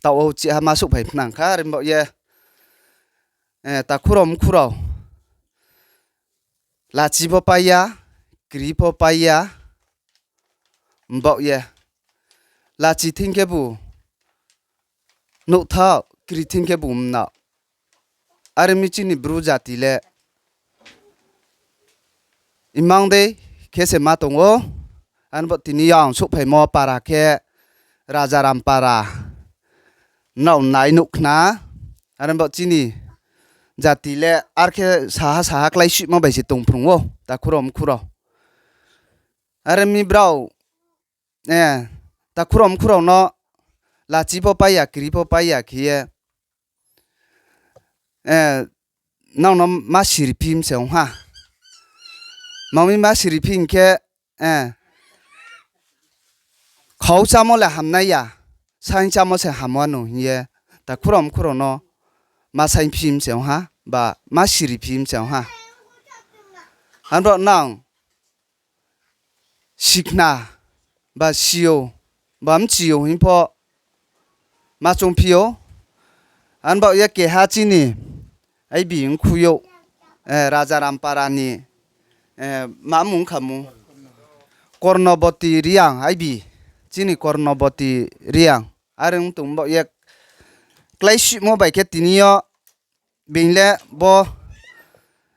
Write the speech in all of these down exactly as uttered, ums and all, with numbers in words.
taoh wo chih ha ma souhphai phnang kha, are baoh ye, eh, takhu rao mkhu rao, lachi pho pai ya, kri pho pai ya, mbaoh ye, lachi thing khebu nouhthaoh, kri thing khebu mnaoh. Are mi chini Bru jati le imang dei khe se ma tong ou. Are baoh tini yo ang souhphaimo para khe Rajaram para, nrao nai nuh khna. Are baoh chini jati le ar khe saha saha kláisihmo bai se tong phrung ou, takhu rao mkhu rao. Are mi brao, eh, takhu rao mkhu rao no lachi pho pai ya, kri pho pai ya khe ye, eh, nrao no ma siri phi mi se ong ha. Ma mi ma siri phi hing khe, eh, khau chámo le hamnai ya, saing chámo se ham wanou hing ye, takhu rao mkhu rao no ma saing phi mi se ong ha, ba ma siri phi mi se ong ha. Are baoh nang sikhna, ba si ou, ba mchi ou hing pho ma choungphi ou. Are baoh ye keha chini aibi mkhu ou, eh, Rajaram para ni, eh, ma mung kha mu, Kornoboti Reang aibi, chini Kornoboti Reang. Are ong tong baoh ye kláisihmo bai khe tini yo being le bo,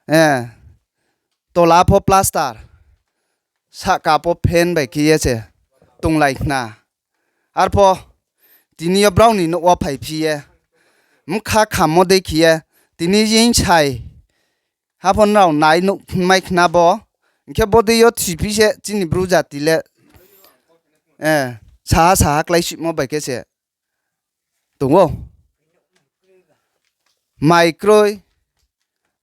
eh, tola pho plaster, sahka pho fan bai khe ye se tonglai khna. Arpho tini yo brao ni nouh wo phaiphi ye, bkha khammo dei khe ye, tini yengsai ha pho nrao nai nuh mai khna bo. Hing khe bodei yo thiphi se chini Bru jati le, eh, saha saha kláisihmo bai khe se tong ou. Mai kroi,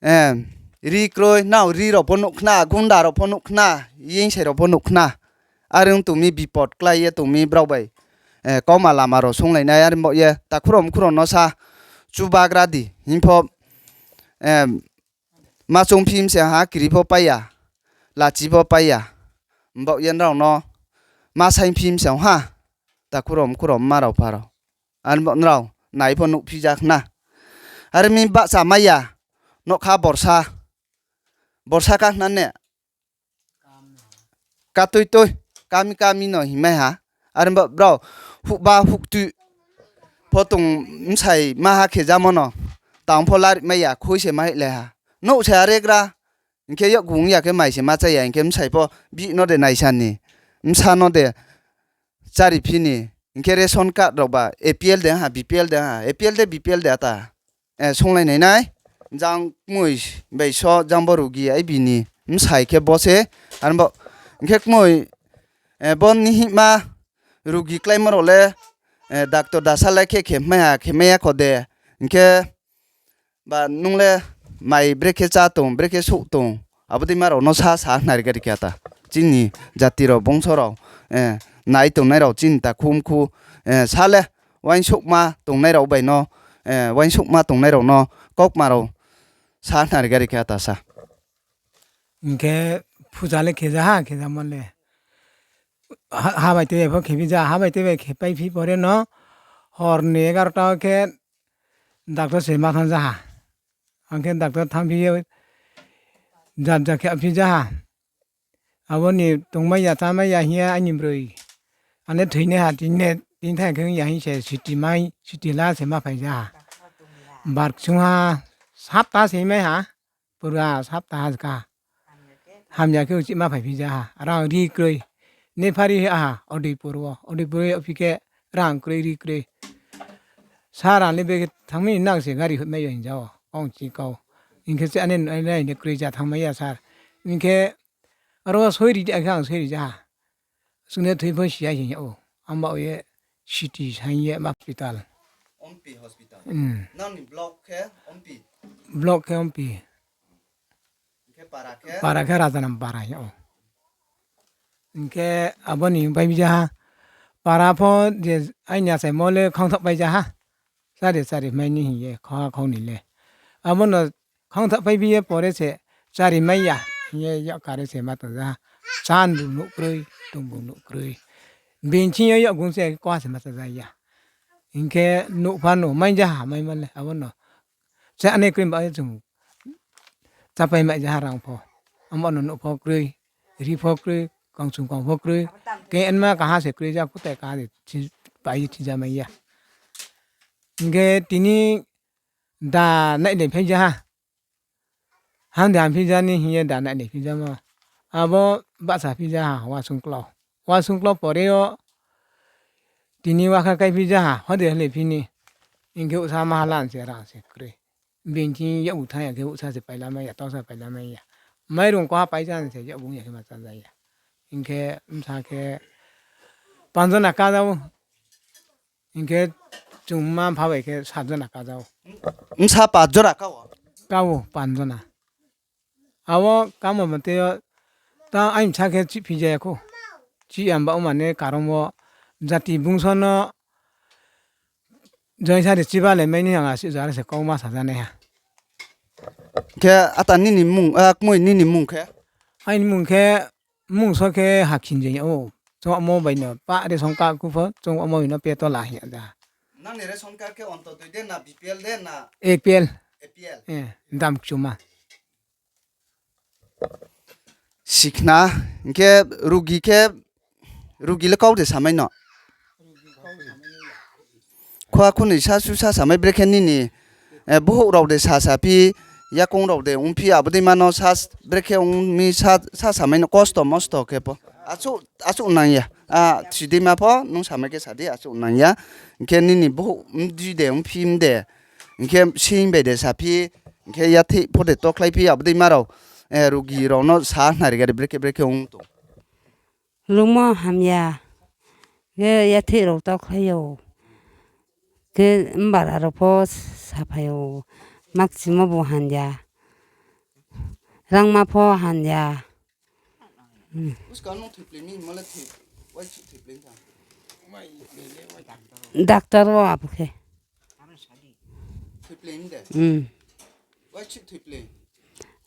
eh, ri kroi, nrao ri rao pho nuh khna, gunda rao pho nuh khna, yengsai rao pho nuh khna. Are ong tong mi bipot klái ye tong mi brao bai, eh, kauma lama rao songlai nai, are baoh ye takhu rao mkhu rao no sa chubagra di hing pho, eh, ma choungphi mi se ha, kri pho pai ya, lachi pho pai ya, mbaoh ye nrao no ma saingphi mi se ong ha, takhu rao mkhu rao mma rao pha rao. Are baoh nrao nai pho nuhphi ja khna. Are mi bahcha mai ya, nougkha borsa, borsa ka khna ne, katui tui, kami kami no hingmai ha. Are baoh brao houhba houhtui pho tong, bsai maha khe jamo no, tang pho lari mai ya, khui se ma hih le ha. Nouh se aregra, hing khe yakgu ong ya khe mai se ma chá ya, hing khe bsai pho bihih no de naisa ni, bsa no de chári phi ni, hing khe ration card rao ba APL de ha, BPL de ha, APL de BPL de ata, eh, songlai nai nai, jang kmoi bai so, jang bo rugi aibi ni bsai khe bo se, are baoh, hing khe kmoi, eh, bo nihihma rugi kláimo rao le, eh, doctor dasa le khe khe mai ha, khe mai ya kho de, hing khe ba nung le mai brekhe chá tong, brekhe souh tong, abo deima rao no sa sa khnari gari khe ata. Chini jati rao, bongso rao, eh, nai tongnai rao, chini takhu mkhu, eh, sa le, uaingsouhma tongnai rao bai no, eh, uaingsouhma tongnai rao no kaukma rao sa khnari gari khe ata sa. Hing khe phuja le khe ja ha, khe jamo le. Ha, ha bai tei bai pho khe phi ja, ha bai tei bai khe pai phi pore no, hor ni egarota wo khe doctor se ma thanng ja ha. Ang khe doctor thanngphi ye, jabja khe phi ja ha. Abo ni tongmai ya, chámai ya hing ye aini broi. Ang le thoinai ha, tini, tini thang khe ong ya hing se, siti mai, siti la se ma phai ja ha. Bar ksung ha, sapta se mai ha, pura sapta ha ka. Hamya khe uchih ma phaiphi ja ha, rang ri kroi. Nephari ha, Udaipur wo, Udaipur wo yaphi khe rang kroi, ri kroi. Sara le be thanng mi nang se gari hoihmai yo hing ja o, ong chi kau. Hing khe se ane nai ne kroi ja thanngmai ya sir. Hing khe aro soi ri di, ang khe ang soi ri ja ha. Chung le thoi pho si ya hing ya o. Amba ye city saing ye ma hospital. Ompi hospital. Hmm. Nang ni block khe Ompi? Block khe Ompi. Hing khe para khe? Para khe Rajanam para hing ya o. Hing khe abo ni pai bi ja ha. Para pho je aini achaimo le khangthaoh pai ja ha. Chári chári mai ni hing ye, khau ha khau ni le. Abo no khangthaoh pai bi ye pore se chári mai ya hing ye yak kare se ma tong ja ha. Chan bu nuh kroi, tong bu nuh kroi. Bini thing yo yakgu se koha se ma chá ja ya. Hing khe nouh pha no mai ja ha, mai ma le abo no. Chá nai kroi ba ye chung chápai mai ja ha rang pho. Abo no nouh pho kroi, ri pho kroi, kangchung kang pho kroi. Khe nma kaha se kroi ja, kutai kaha de thi-, pai ye thi ja mai ya. Hing khe tini da nai nai phai ja ha. Hande ham phi ja ni hing ye da nai nai phi ja ma. Abo bahcha phi ja ha, wasung klau. Wasung klau pore yo tini wakha kai phi ja ha, hode hale phi ni. Hing khe usa mahalan se rang se kroi. Bini thing yakbu thanng ya khe usa se pailamai ya, tausa pailamai ya. Mairung koha pai ja se yakbu ya khe ma chá ja ya. Hing khe bsa khe panch jona ka ja ou. Hing khe chung mma mpha bai khe sat jona ka ja ou. Bsa panch jona ka ou? Ka ou, panch jona. Abo kamo mote yo, ta aini bsa khe chih phi ja ya khou. Chih ya ba o mane karon wo jati bungso no join sa de chiba le mai ni ang asi jara se kau ma sa ja nai ha. Khe ata nini mmung, a, kmoi nini mmung khe? Aini mmung khe, mmung so khe Hakhinjing ou. Chung amo bai no pa ration card ku pho, chung amo bai no peto la hing ya ja. Nang ni ration card khe Antyodoi de na, B P L de na? A P L. A P L. Eh, dam kchuma. Sikhna, hing khe rugi khe, rugi le kau de samai no? Khua khunoi sa su sa samai brekhe nini, eh, bohouh rao de sa sa phi, yakoung rao de ong phi, abo dei ma no sa, brekhe ong mi sa, sa samai no kosto mosto khe pho. Achouh, achouh nang ya. A, thi dei ma pho, nung samai khe sa di, achouh nang ya. Hing khe nini bohouh mdi de ong phi mde. Hing khe sing bai de sa phi, hing khe yathih pho de tokhlai phi, abo dei ma rao, eh, rugi rao no sa nari gari brekhe brekhe ong tong. Lungmo hamya, khe yathih rao tokhlai ou. Khe mbara rao pho saphai ou, makchimo bu hamya, rangma pho hamya. Doctor wo abo khe.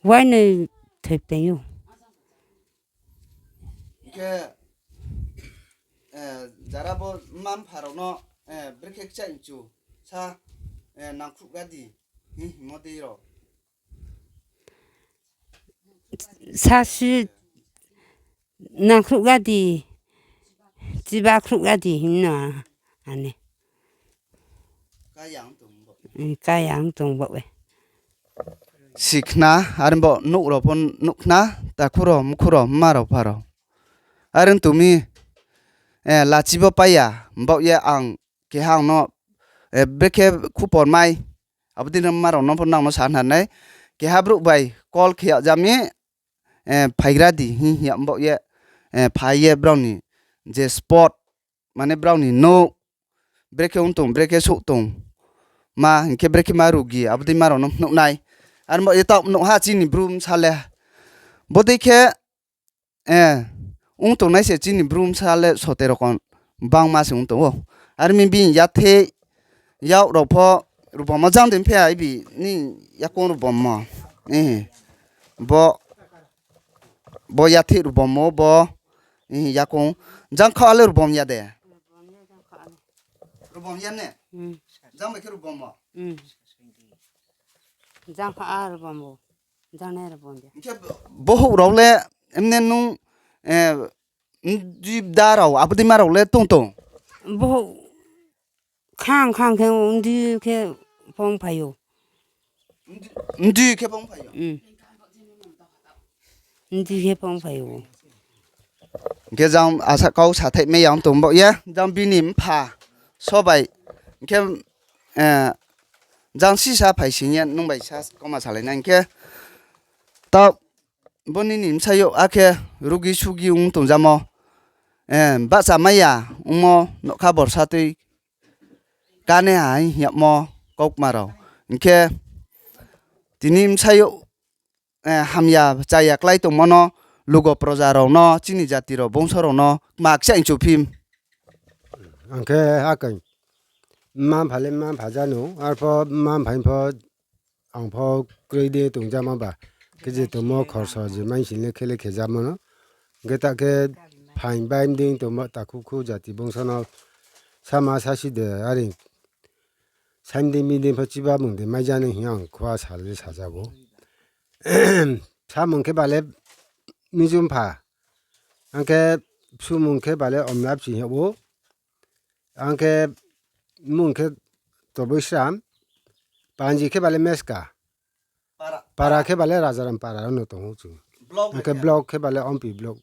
Wainoi thoipleing ou. Hing khe, eh, jara bo mma mpha rao no, eh, brekhe kchaih mchu sa, eh, nangkhruh ga di, hing hingmo dei rao. Sa si nangkhruh ga di, chiba khruh ga di hing no ane. Kaya ong tong baoh e. Sikhna, are bo nouh rao pho nuh khna, takhu rao, mkhu rao, mma rao, pha rao. Are ong tong mi, eh, lachi bo pai ya, baoh ye ang keha ang no, eh, brekhe khupor mai, abo dei no mma rao no pho nang no sa nai. Keha brouh bai call khe yag ja mi, eh, phaigra di hing hing ya baoh ye, eh, phai ye brao ni je spot, mane brao ni nouh, brekhe ong tong, brekhe souh tong, ma hing khe brekhe ma rugi, abo dei ma rao no phnuh nai. Are baoh ye taoh phnuh ha chini bru bsa le. Bodei khe, eh, ong tongnai se chini bru bsa le sotero kon bangma se ong tong ou. Are mi bini yathih yak rao pho rubommo jang de phi ya ibi ni yakoung rubommo. Eh, bo, bo yathih rubommo bo, eh, yakoung jang kha le rubom ya de. Rubom ya ne? Jang bai khe rubommo. Jang kha a rubommo. Jang nai rubom ya. Hing khe bohouh rao le, emne nung, eh, mdi da rao, abo dei ma rao le tong tong? Bohouh khang khang khe mdi khe pho ongphai ou. Mdi khe pho ongphai ou? Mdi khe pho ongphai ou. Hing khe jang asa kau sathaih mai ya ong tong baoh ye, jang bini mpha sobai, hing khe, eh, jang sisa phai sing ye nung bai sa kauma salai nai hing khe, taoh bo nini bsayouh akhe rugi sugi ong tong jamo, eh, bahcha mai ya ongmo nougkha borsa tui kane ha hing yagmo kaukma rao. Hing khe tini bsayouh, eh, hamya chaya klái tongmo no lugo proja rao no, chini jati rao, bongso rao no kma kchaih chu phim. Ang khe akhe mma mpha le mma mpha ja no, arpho mma mpha pho ang pho kroi de tong jamo ba. Khe je tongmo khorso je maising le khe le khe jamo no. Hing khe ta khe phaing bai mdei tongmo takhu khu jati bongso no sama sasi de are Saimdi midi pho chiba mung de mai ja nai hing ye ang khua sal ye saja ou. Samung khe bale Mijum pha. Ang khe bsumung khe bale Omlapchi hing yag ou. Ang khe mung khe Toboi Sram. Panji khe bale Meska. Para khe bale Rajaram para no tong ou chung. Ang khe block khe bale Ompi block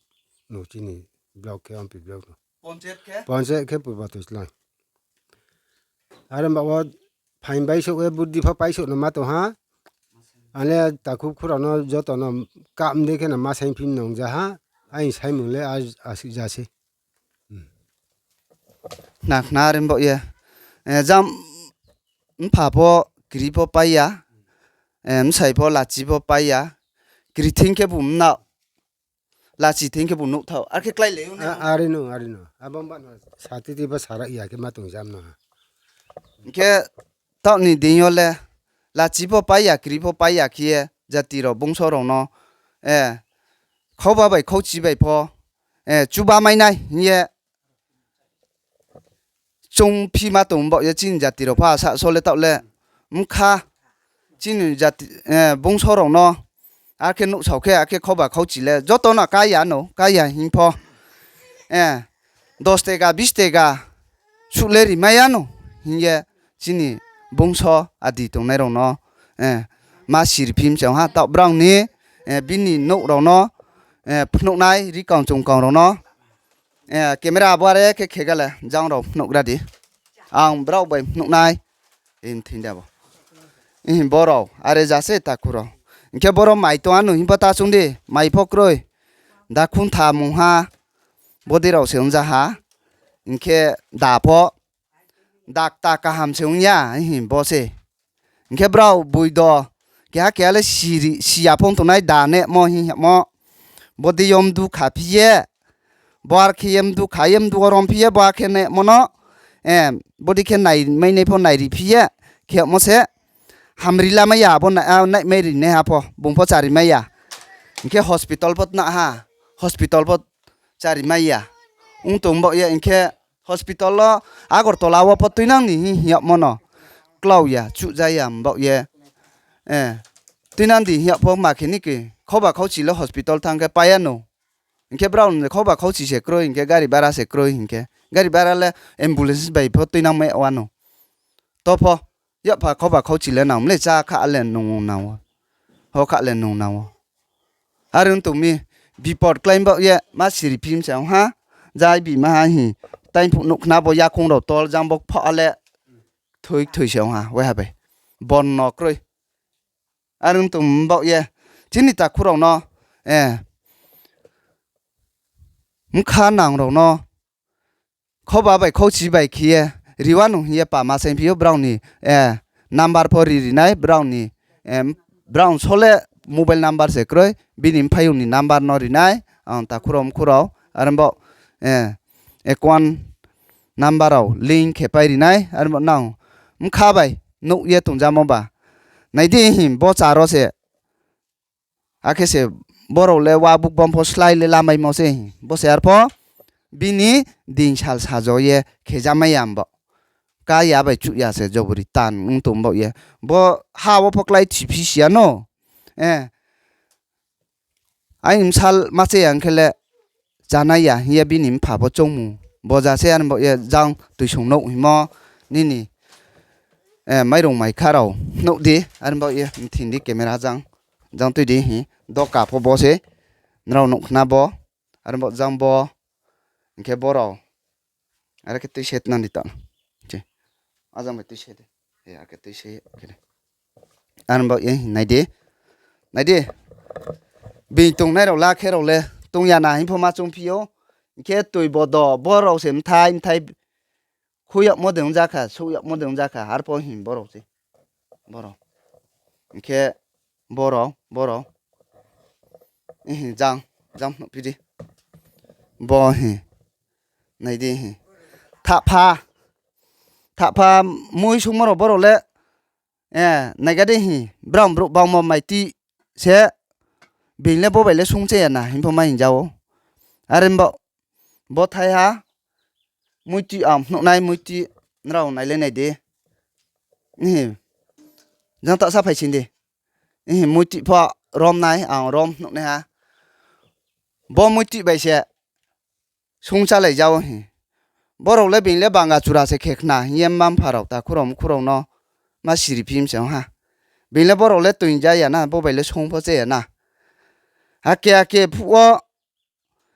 no chini block khe Ompi block no. Panchayat khe Purba Toislai. Are ba wo phaing baisouh ye buddhi pho paisouh no ma tong ha. Ang le takhu khurao no joto no kam dei khe no ma saingphi nung ja ha. Aini saimung le a, asih ja sei. Na khna are baoh ye. Eh, jang mpha pho kri pho pai ya. Eh, bsai pho lachi pho pai ya. Kri thing khe bu mna, lachi thing khe bu nuh thao. Ar khe klái le ou ne. A, are no, are no. Abo ba no satiti pho sara ya khe ma tong jam no ha. Hing khe taoh ni deing yo le lachi pho pai ya, kri pho pai ya khe ye jati rao bungso rao no, eh, khauba bai khauchi bai pho, eh, chuba mai nai hing ye choungphi ma tong baoh ye chini jati rao pho asa so le taoh le mkha chini jati, eh, bungso rao no akhe nuhsao khe akhe khauba khauchi le joto no ká ya no, ká ya hing pho, eh, dos tega, bis tega suh le rimai ya no hing ye chini bungso adi tongnai rao no, eh, ma siriphi mchang ha taoh brao ni, eh, bini nouh rao no, eh, phnuh nai rikang chungkang rao no, eh, camera abo are khe khega le jang rao phnuhgra di. Ang brao bai phnuh nai. Thing de abo. Ihi bo rao are ja se takhu rao. Hing khe boro mai tong ano hing pho ta chung di, mai pho kroi. Da khuntha mungha. Bodei rao se ong ja ha. Hing khe da pho. Da kta kaham se ong ya, ihi bo se. Hing khe brao boido, keha keha le siri, si ya phong tongnai da nehmo hing yagmo. Bodei yo mdu khaphi ye, bo ar khe ye mdu kha ye mdu wo romphi ye, bo ar khe nehmo no, eh, bodei khe naimainai pho nairiphi ye, khe yagmo se, hamri lamai ya, abo nai-, ah, naimai rinaiha pho, bung pho charimai ya. Hing khe hospital pho tna ha, hospital pho charimai ya. Ong tong baoh ye, hing khe hospital wo Agartala wo pho tuinang ni hing yagmo no. Klau ya, chuhja ya, mbaoh ye. Eh, tuinang di hing yag pho ma khe ni khe, khauba khauchi le hospital thanng khe pai ya no. Hing khe brao ni khauba khauchi se kroi, hing khe gari bara se kroi, hing khe gari bara le ambulance bai pho tuinang mai ya wa no. To pho, yapha khauba khauchi le nang mle chá kha le nung nang wo. Ho kha le nung nang wo. Are ong tong mi, bipot klái baoh ye, ma siriphi mse ong ha, jai bi ma ha hing, taingphuh nuh khna bo yakoung rao tol jang bo pho le, thoi thoi se ong ha, waiha bai. Bon no kroi. Are ong tong baoh ye, chini takhu rao no, eh, mkha nang rao no, khauba bai khauchi bai khe ye, riwa nung hing ye pama saingphi ou brao ni, eh, number pho ri ri nai, brao ni, eh, brao so le mobile number se kroi, bini mphaiyong ni number no ri nai, ang takhu rao mkhu rao, are baoh, eh, account number rao link khe pai ri nai, are baoh nang mkha bai nuh ye tongjamo ba. Nai di hing bo charo se, akhe se bo rao le wa bukbom pho slái le lamaimo se hing. Bo se arpho bini ding sal sajo ye khejamai ya mbaoh. Ká ya bai chuh ya se jobori tan ong tong baoh ye. Bo ha wo pho klái thiphi si ya no. Eh, aini bsal ma che ya ong khe le chánai ya hing ye bini mpha pho choungmung. Bo ja se are baoh ye jang tuisung nouh hingmo nini, eh, mairung maikha rao nuh di, are baoh ye mthing di camera jang, jang tui di hing. Doka pho bo se, nrao nuh khna bo, are baoh jang bo, hing khe bo rao. Are khe tui se tnang di ta. Ajang bai tui se de. Are khe tui se khe de. Are baoh ye nai di. Nai di. Bini tongnai rao la khe rao le tong ya na hing pho ma choungphi ou. Hing khe toi bodo bo rao se mthai mthai khui yagmo de ong ja kha, souh yagmo de ong ja kha, arpho hing bo rao se. Bo rao. Hing khe bo rao, bo rao. Ihi jang, jang nuhphi di. Bo hi. Nai di hi. Thahpha. Thahpha mui sungmo rao bo rao le. Eh, naiga di hi. Brao brouh bangmo maiti se. Bini le bo bai le sung che ya na hing pho ma hing ja ou. Are baoh bo thaiha. Muiti ang phnuh nai muiti. Nrao nai le nai di. Jang ta sa phai sing di. Muitih pho rom nai, ang rom nuhnaiha. Bo muitih bai se sung chálai ja ou hi. Bo rao le being le banga chura se khe khna hing ye mma-mpha rao, takhu rao, mkhu rao no ma siri phi mi se ong ha. Being le bo rao le toing ja ya na, bo bai le sung pho cha ya na. Ake ake phuh wo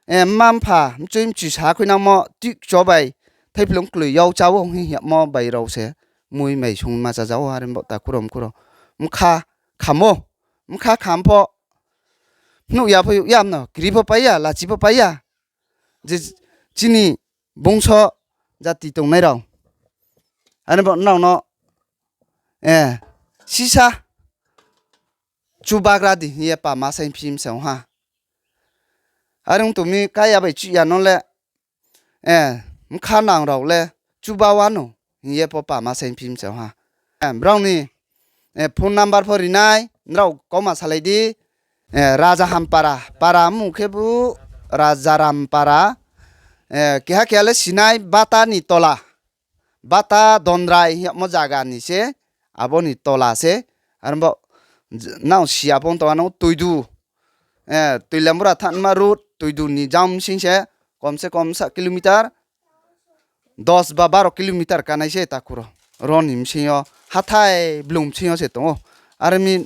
mma-mpha mchoi mchi sa khuinangmo tih kcho bai thaiphlung kloi yag chá ou hing hingmo bai rao se mui mai sung ma chá ja ou. Are bo takhu rao, mkhu rao, bkha kham ou, bkha kham pho phnuh ya pho yag ya mno, kri pho pai ya, lachi pho pai ya. Je chini bungso jati tongnai rao, are bo nrao no sisa chubagra di hing ye pama saing phi mi se ong ha. Are ong tong mi, kaya bai chih ya no le, bkha nang rao le chuba wanou hing ye pho pama saing phi mi se ong ha. Brao ni phone number pho ri nai, nrao kauma salai di. Rajahampara, para mmung khebu Rajaram para, keha keha le sinai, Bata ni tola, Bata Dondrai hingmo zaga ni se, abo ni tola se. Are bo nang si ya pho tong ano, Toidu, Toilambura thanngma road, Toidu ni jang bsing se, kom se kom sa kilometer, dos ba baro kilometer kanai se takhu rao. Ro ni bsing yo, hathái blung bsing yo se tong ou. Are mi,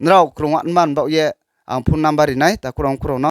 nrao krung anman baoh ye ang phone number ri nai, takhu rao, mkhu rao no.